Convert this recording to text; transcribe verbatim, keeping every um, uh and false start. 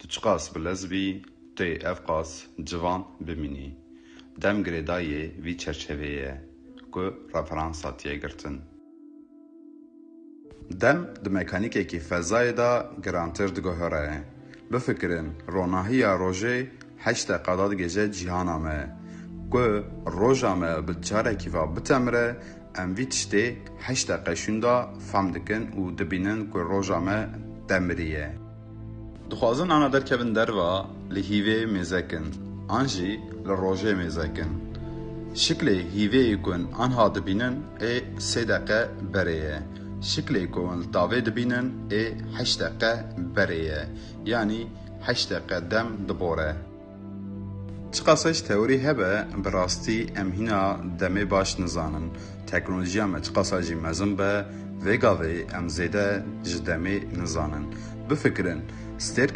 Çiqas bi lez bî, tu yê evqas ciwan bimînî. Dem girêdayî vî çerçeveyê ye ku referans hatiye girtin. Dem di mekanîkekî fezayê de girantir diguhere. Bifikirin, ronahiya rojê heşt deqa dadigêje cîhana me. Ku roja me bi carekî ve bitemire, em vî tiştê heşt deqe şûnda fehm dikin û dibînin ku roja me demiriye. Dixwazin ana derkevin derva, li hîvê mêze kin, an jî li rojê mêze kin. Şiklê hîveyê ku anha dibînin ê sê deqe berê ye. Şiklê ku li tavê dibînin ê heşt deqe berê ye. Yanî heşt deqe dem dibore. Çiqasa jî teorî hebe, bi rastî em hîna demê baş nizanin. Teknolojiya me çiqasa jî mezin be, vê gavê em zêde ji demê nizanin. Bifikirin, stêrk